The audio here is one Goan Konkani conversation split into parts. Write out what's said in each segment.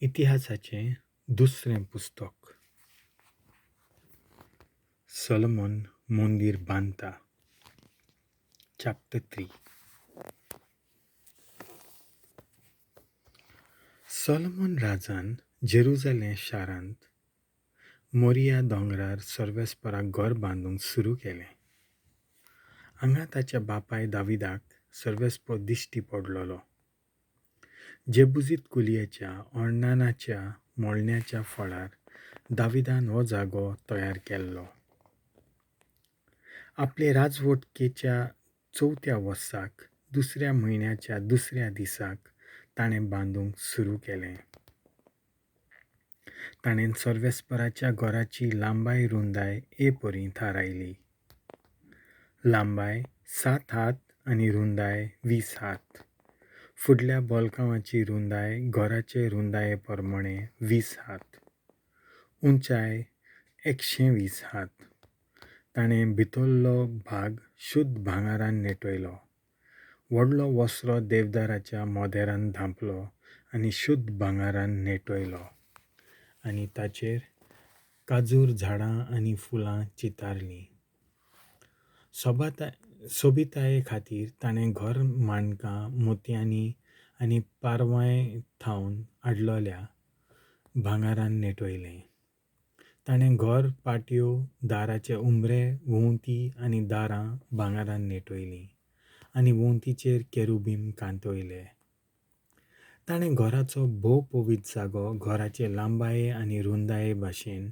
इतिहासाचें दुसरें पुस्तक. सोलोमन मंदीर बांदता. Chapter 3. Solomon राजान जेरुजालेम शारांत मोरिया दोंगरार सर्वेस्पराक घर बांदूंक सुरू केलें. हांगा ताच्या बापाय दाविदाक सर्वेस्पर दिश्टी पडलेलो. जेबुजीत कुलयेच्या ऑर्नानाच्या मोळण्याच्या फळार दाविदान हो जागो तयार केल्लो. आपले राजवटकेच्या चवथ्या वर्साक दुसऱ्या म्हयन्याच्या दुसऱ्या दिसाक ताणें बांदूंक सुरू केलें. ताणें सर्वेस्पराच्या घराची लांबाय रुंदाय हे परी थारायली. लांबाय 7 हात आनी रुंदाय 20 हात. फुडल्या बोलकांवाची रुंदाय घराचे रुंदाये प्रमाणे 20 हात. उंचाय 120 हात. ताणें भितरलो भाग शुद्ध भांगरान नेटयलो. व्हडलो वस्रो देवदाराच्या मोदेरान धांपलो आनी शुद्ध भांगरान नेटयलो आनी ताचेर काजूर झाडां आनी फुलां चितारलीं. सोबिताये खातीर ताणें घर माणकां मोतयांनी आनी पारवांय थावन हाडलेल्या भांगरान नेटयलें. ताणें घर पाटयो, दाराचे उमरे, वोंवती आनी दारां भांगरान नेटयलीं आनी वोंवतीचेर केरुबीम कांतयले. ताणें घराचो भोव पवित्र जागो घराचे लांबाये आनी रुंदाये भाशेन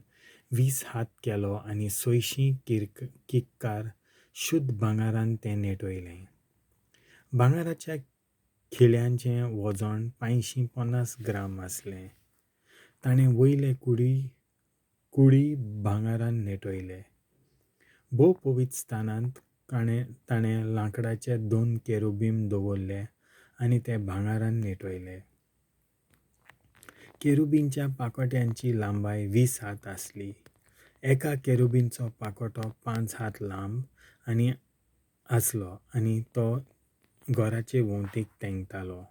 20 हात केलो आनी 600 किक्कार शुद्ध भांगरान तें नेटयलें. भांगराच्या खिळ्यांचें वजन 550 ग्राम आसलें. ताणें वयले कुडी भांगरान नेटयले. भोव पवित्र स्थानांत ताणें लांकडाचे 2 केरुबीम दवरले आनी ते भांगरान नेटयले. केरुबींच्या पाकोट्यांची लांबाय 20 हात आसली. एका केरुबींचो पाकोटो 5 हात लांब आनी आसलो आनी तो घराचे वोंवतीक तेंकतालो.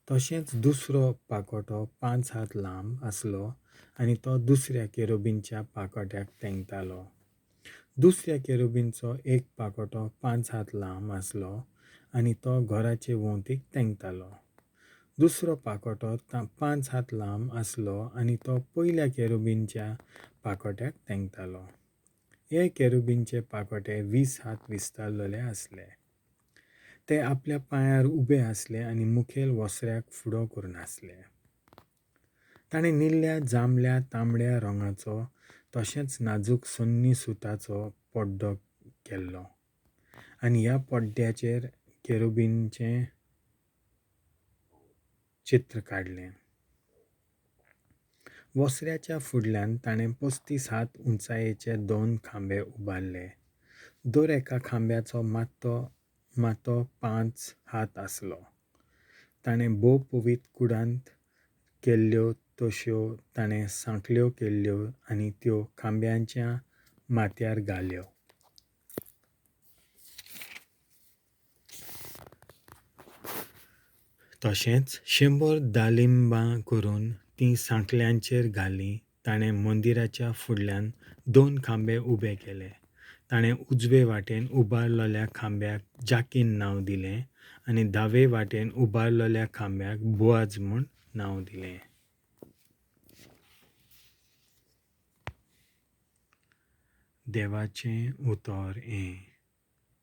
तशेंच दुसरो पाकोटो 5 हात लांब आसलो आनी तो दुसऱ्या केरुबींच्या पाकोट्याक तेंकतालो. दुसऱ्या केरुबींचो एक पाकोटो 5 हात लांब आसलो आनी तो घराचे वोंवतीक तेंकतालो. दुसरो पाकोटो 5 हात लांब आसलो आनी तो पयल्या केरुबींच्या पाकोट्याक तेंकतालो. हे केरुबींचे पाकोटे 20 हात विस्तारलेले आसले. ते आपल्या पांयार उबे आसले आनी मुखेल वसऱ्याक फुडो करून आसले. ताणें निळ्या, जांबल्या, तांबड्या रंगाचो तशेंच नाजूक सन्नी सुताचो पड्डो केल्लो आनी ह्या पड्ड्याचेर केरुबींचें चित्र काडलें. वसऱ्याच्या फुडल्यान ताणें 35 हात उंचायेचे 2 खांबे उबारले. दर एका खांब्याचो मातो 5 हात आसलो. ताणें भोव पवित्र कुडांत केल्ल्यो तश्यो ताणें सांखळ्यो केल्ल्यो आनी त्यो खांब्यांच्या माथ्यार घाल्यो. तशेंच 100 दालिंबां करून तीं सांखळ्यांचेर घालीं. ताणें मंदिराच्या फुडल्यान 2 खांबे उबे केले. ताणें उजवे वाटेन उबारलेल्या खांब्याक जाकीन नांव दिलें आनी दावे वाटेन उबारलेल्या खांब्याक बोआज म्हूण नांव दिलें. देवाचें उतर हें.